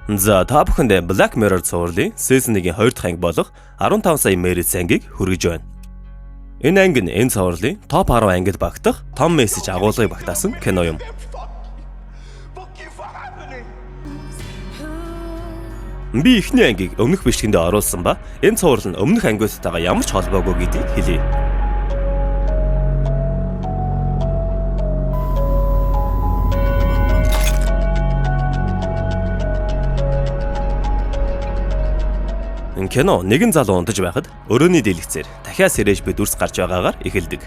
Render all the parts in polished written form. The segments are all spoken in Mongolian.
За, та бүхэндээ Black Mirror цувралын Season 1-ийн 2 дахь анги болох 15 сая Merit ангийг хүргэж байна. Энэ анги нь энэ цувралын топ 10 ангид багтах том мессеж агуулгыг багтаасан кино юм. Би эхний ангийг өмнөх бичлэгэндээ оруулсан ба энэ цуврал нь өмнөх ангиудтайгаа ямар ч холбоогүй гэдгийг хэлье. Кино нэгэн залуу унтаж байхад өрөөний дэлгэцээр дахиад сэрэж буй дүрс гарч байгаагаар эхэлдэг.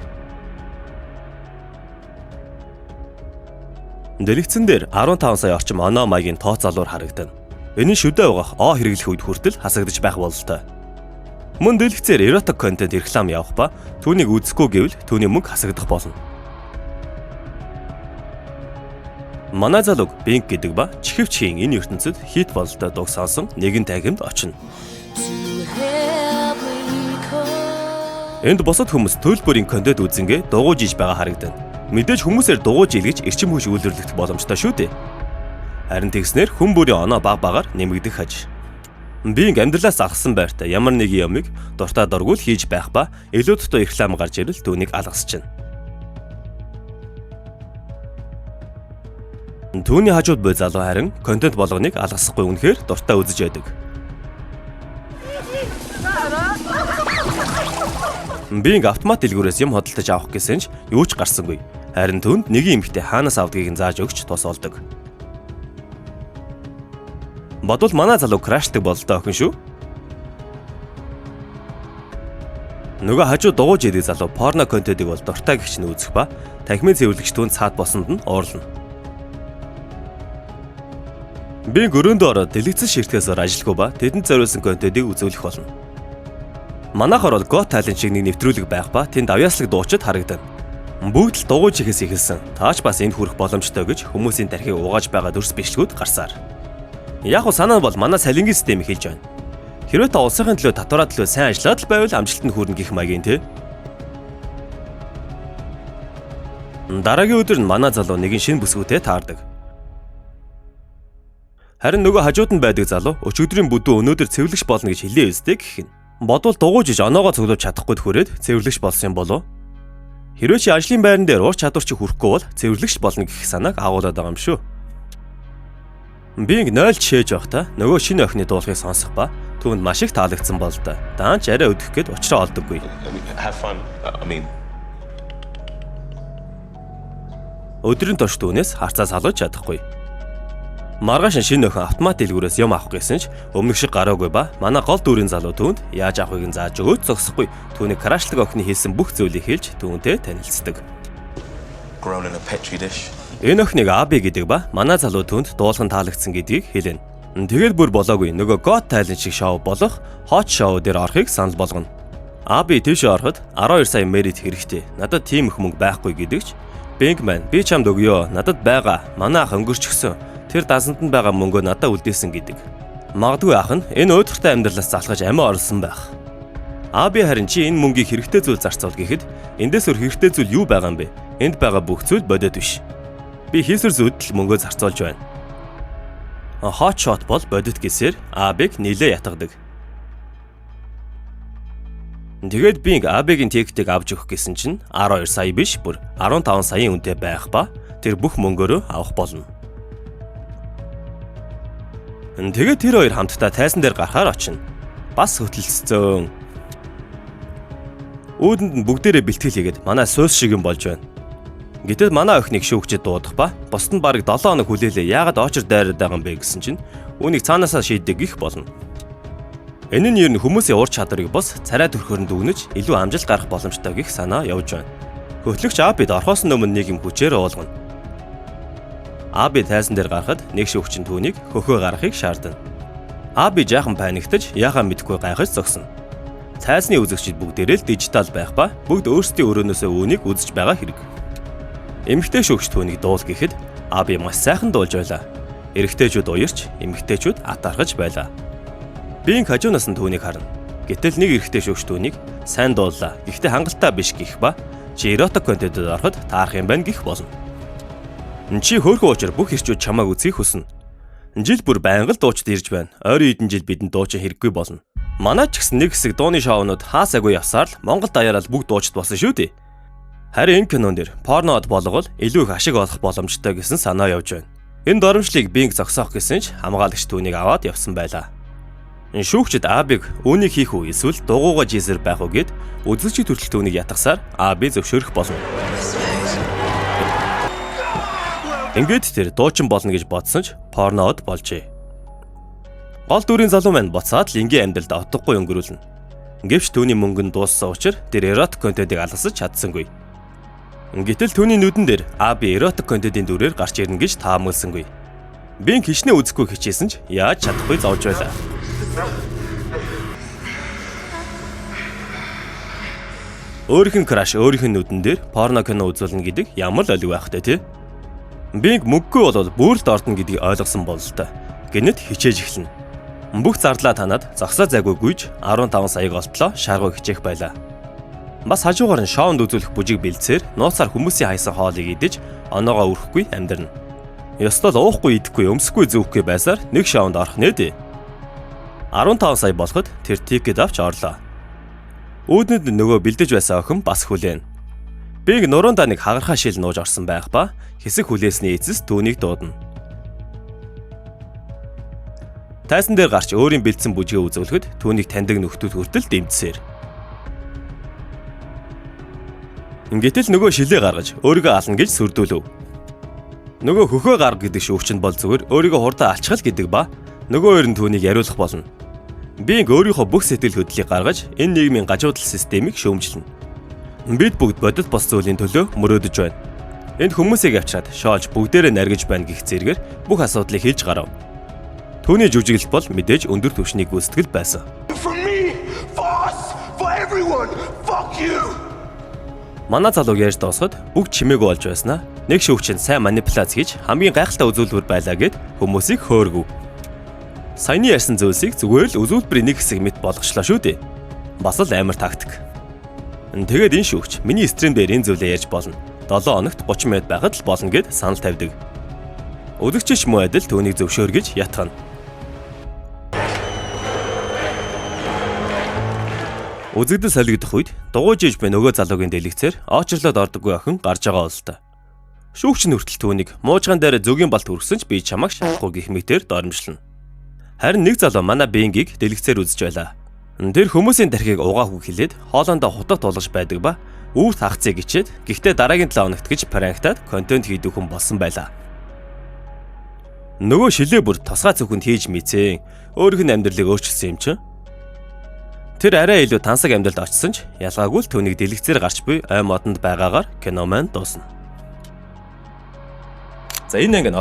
Дэлгэцэн дээр 15 сая орчим оноо маягийн тооцоолоор харагдана. Энэ нь шүдэ угаах оо хэрэглэх үед хүртэл хасагдаж байх бололтой. Мөн дэлгэцээр erotic контент реклам явах ба түүнийг үзэхгүй гэвэл түүний мөнгө хасагдах болно. Манай залууг Бинг гэдэг ба чихвч хийн энэ ертөнцид хит бололтой дуг сонсон нэгэн танхимд очино. Энд бусад хүмүүс төрөл бүрийн контент үзэнгээ дугуйж иж байгаа харагдана. Мэдээж хүмүүсээр дугуйж илгэж эрчим хүч үйлдвэрлэх боломжтой шүү дээ. Харин тэгснээр хүн бүрийн оноо баг багаар нэмэгдэх хаж. Би инг амьдралаас залхсан байртай ямар нэгэн юмыг дуртай дургуул хийж байх ба илүү дутуу реклам гарч ирэл түүнийг алгасчихна. Түүний хажууд буй залуу харин контент болгоныг алгасахгүй үнэхээр дуртай үзэж байдаг. Би инг автомат дэлгүүрээс юм худалдаж авах гэсэн ч юу ч гарсангүй. Харин түүнд нэгэн эмэгтэй хаанаас авдгийг нь зааж өгч тус болдог. Бодвол манай залуу крашдаг бололтой охин шүү. Нөгөө хажуу дугуйж идэг залуу порно контентыг бол дуртай гэгч нь үзэх ба танхимын цэвэрлэгч түүнд цаад босонд нь уурлана. Би өрөөндөө ороод дэлгэцэн ширтгэхээс өөр ажилгүй ба тэдэнд зориулсан контентыг үзүүлэх болно. Манайхаар бол Got Talent шиг нэг нэвтрүүлэг байх ба тэнд авьяаслаг дуучид харагдана. Бүгд л дугуйж ихээс эхэлсэн. Таач бас энд хүрэх боломжтой гэж хүмүүсийн тархийг угааж байгаа дүрс бичлэгүүд гарсаар. Яг уу санаа нь бол манай салингийн системийг хэлж байна. Хэрвээ та улсынхын төлөө татвараа төлөө сайн ажиллаад л байвал амжилтанд хүрнэ гэх маягийн тий. Дараагийн өдөр нь манай залуу нэгэн шинэ бүсгүйтэй таардаг. Харин нөгөө хажууд нь байдаг залуу өчигдрийн бүдүү өнөөдөр цэвэрлэгч болно гэж хэлээ өстэй гэх нь. Бодвол дугуйж иж оноогоо цуглуулж чадахгүй хүрээд цэвэрлэгч болсон юм болов. Хэрвээ чи ажлын байран дээр ур чадвар чи хүрэхгүй бол цэвэрлэгч болно гэх санааг агуулад байгаа юм шүү. Би инг 0 жишээж байхдаа нөгөө шинэ охины дуулахыг сонсох ба түүнд маш их таалагдсан бололтой. Даанч арай өдөх гээд учраа олдоггүй. Have fun. I mean, Өдрийн турш түүнээс харцаа салууж чадахгүй. Маргааш нь шинэ охин автомат дэлгүүрээс юм авах гэсэн ч өмнөх шиг гараагүй ба манай гол дүрийн залуу түүнд яаж авахыг нь зааж өгөөж зогсохгүй. Түүний крашлаг охины хэлсэн бүх зүйлийг хэлж түүнтэй танилцдаг. grown in a petri dish. Энэ охиныг Аби гэдэг ба манай залуу түүнд дуулах нь таалагдсан гэдгийг хэлнэ. Тэгээд бүр болоогүй нөгөө Got Talent шиг шоу болох Hot Show дээр орохыг санал болгоно. Аби тийшээ ороход 12 сая merit хэрэгтэй. Надад тийм их мөнгө байхгүй гэдэг ч Бинг маань би чамд өгөө. Надад байгаа. Манай ах өнгөрчихсөн. Тэр дансанд нь байгаа мөнгөө надад үлдээсэн гэдэг. Магадгүй ах нь энэ уйдгартай амьдралаас залхаж амиа орлсон байх. Аби харин чи энэ мөнгийг хэрэгтэй зүйл зарцуул гэхэд эндээс өөр хэрэгтэй зүйл юу байгаа юм бэ? Энд байгаа бүх зүйл бодит биш. Би хийсвэр зүйлд л мөнгөө зарцуулж байна. Hot shot бол бодит гэсээр Абиг нилээ ятгадаг. Тэгээд би Абигийн ticket ийг авч өгөх гэсэн чинь 12 сая биш бүр 15 саяын үнэтэй байх ба тэр бүх мөнгөөрөө авах болно. Тэгээд тэр хоёр хамтдаа тайзан дээр гарахаар очино. Бас хөтөлцсөн. Үүдэнд нь бүгдээрээ бэлтгэл хийгээд манай суйс шиг юм болж байна. Гэтэл манай охиныг шүүгчэд дуудах ба бусд нь бараг 7 хоног хүлээлээ яагаад очир дайраад байгаа юм бэ гэсэн чинь үүнийг цаанаасаа шийддэг гих болно. Энэ нь ер нь хүмүүсийн ур чадварыг бус царай төрхөөр нь дүгнэж илүү амжилт гарах боломжтой гих санаа явж байна. Хөтлөгч Абид орхоос өмнө нэг юм хүчээр уулгана. Аби тайзан дээр гарахад нэг шүүгч нь түүнийг хөхөө гаргахыг шаардана. Аби жаахан panic таж яхаа мэдэхгүй гайхаж зогсно. Тайзны үзэгчид бүгдээрээ л дижитал байх ба бүгд өөрсдийн өрөөнөөсөө үүнийг үзэж байгаа хэрэг. Эмэгтэй шүүгч түүнийг дуул гэхэд Аби маш сайхан дуулж байлаа. Эрэгтэйчүүд уярч, эмэгтэйчүүд атаархаж байлаа. Би инг хажуунаас нь түүнийг харна. Гэтэл нэг эрэгтэй шүүгч түүнийг сайн дууллаа. Гэхдээ хангалттай биш гэх ба чи erotic контентэд ороход таарах юм байна гэх болно. Чи хөөрхөн учир бүх ирчүүд чамайг үзхийг хүснэ. Жил бүр байнга л дуучид ирж байна. Ойрын хэдэн жил бидэнд дуучин хэрэггүй болно. Манай ч гэсэн нэг хэсэг дууны шоунууд хаасаагүй явсаар л Монгол даяараа л бүгд дуучид болсон шүү дээ. Харин энэ кинон дээр порно од болгол илүү их ашиг олох боломжтой гэсэн санаа явж байна. Энэ доромжлыг Бинг зогсоох гэсэн ч хамгаалагч түүнийг аваад явсан байлаа. Шүүгчид Абиг үүнийг хийх үү эсвэл дугуйгаа жийсэр байх уу гэд үзэгчид хүртэл түүнийг ятгасаар Аби зөвшөөрөх болно. Ингээд тэр дуучин болно гэж бодсон ч порно од болжээ. Гол дүрийн залуу маань буцаад л энгийн амьдралд отгогүй өнгөрүүлнэ. Гэвч түүний мөнгө нь дууссан учраас тэр erotic контентыг алгасаж чадсангүй. Гэтэл түүний нүдэн дээр Аби erotic контентын дүрээр гарч ирнэ гэж таамагласангүй. Бинг хичнээн үзэхгүй хичээсэн ч яаж чадахгүй зовж байлаа. Өөрийнх нь crush өөрийнх нь нүдэн дээр порно кино үзүүлнэ гэдэг ямар л олиг байх вэ, тий? Бинг мөнгөгүй болвол бүрэлд ордно гэдгийг ойлгосон бололтой. Гэнэт хичээж эхэлнэ. Бүх зардлаа танаад зогсоо зайгүй гүйж 15 саяг олтлоо шаргуу хичээх байлаа. Бас хажуугаар нь шоунд үзүүлэх бүжиг бэлдсээр нууцаар хүмүүсийн хайсан хоолыг идэж оноогоо өрөхгүй амьдрна. Ёстой л уухгүй, идэхгүй, өмсөхгүй, зүүхгүй байсаар нэг шоунд орох нэ дээ. 15 сая болоход тэр ticket авч орлоо. Үүдэнд нөгөө бэлдэж байсан охин бас хүлээнэ. Бинг нуруундаа нэг хагархаа шил нууж орсон байх ба хэсэг хүлээсний эцэс түүнийг дуудана. Тайзан дээр гарч өөрийн бэлдсэн бүжгээ үзүүлэхэд түүнийг таньдаг нөхдүүд хүртэл дэмжсээр. Гэтэл нөгөө шилээ гаргаж өөрийгөө ална гэж сүрдүүлв. Нөгөө хөхөө гарга гэдэг шүүгч нь бол зүгээр өөрийгөө хурдан алчхал гэдэг ба нөгөө хоёр нь түүнийг яриулах болно. Бинг өөрийнхөө бүх сэтгэл хөдлөлийг гаргаж энэ нийгмийн гажуудал системийг шүүмжлэнэ. Бид бүгд бодит бос зүйлийн төлөө мөрөөдөж байна. Энд хүмүүсийг авчраад шоолж бүгдээрээ наргиж байна гэх зэрэгээр бүх асуудлыг хэлж гарав. Түүний жүжиглэлт бол мэдээж өндөр түвшний гүйцэтгэл байсан. For me, for us, for everyone. Fuck you. Манай залууг ярьж дуусахад бүгд чимээгүй болж байснаа нэг шүүгч нь сайн манипуляц хийж хамгийн гайхалтай үзүүлбэр байлаа гэд хүмүүсийг хөөргөв. Саяны ярьсан зүйлсийг зүгээр л үзүүлбэрийн нэг хэсэг мэт болгочлоо шүү дээ. Бас л амар тактик. Тэгээд энэ шүүгч миний stream дээр энэ зүйлээ ярьж болно. 7 хоногт 30 минут байхад л болно гэд санал тавьдаг. Үзэгчч муу адил түүнийг зөвшөөр гэж ятгана. Үзэгдэл солигдох үед дугуй жийж буй нөгөө залуугийн дэлгэцээр оочирлоод ордоггүй охин гарч байгаа бололтой. Шүүгч нь хүртэл түүнийг муужгаан дээр зөгийн балт хүргэсэн ч би чамайг шалахгүй гэх мэтээр доромжлоно. Харин нэг залуу манай Бингийг дэлгэцээр үзэж байлаа. Тэр хүмүүсийн тархийг угаахгүй хэлээд хоолойндоо хутга тулгаж байдаг ба үүр тагцыг гिचээд гэхдээ дараагийн 7 хоногт гэж prank таад контент хийдэг хүн болсон байлаа. Нөгөө шилээ бүр тусгай зөвхөнд хийж мэдсэн. Өөрийнх нь амьдралыг өөрчилсөн юм чинь. Тэр арай илүү тансаг амьдралд очсон ч ялгаагүй л түүнийг дэлгэцээр гарч буй ой модонд байгаагаар кино маань дуусна. За, энэ анги нь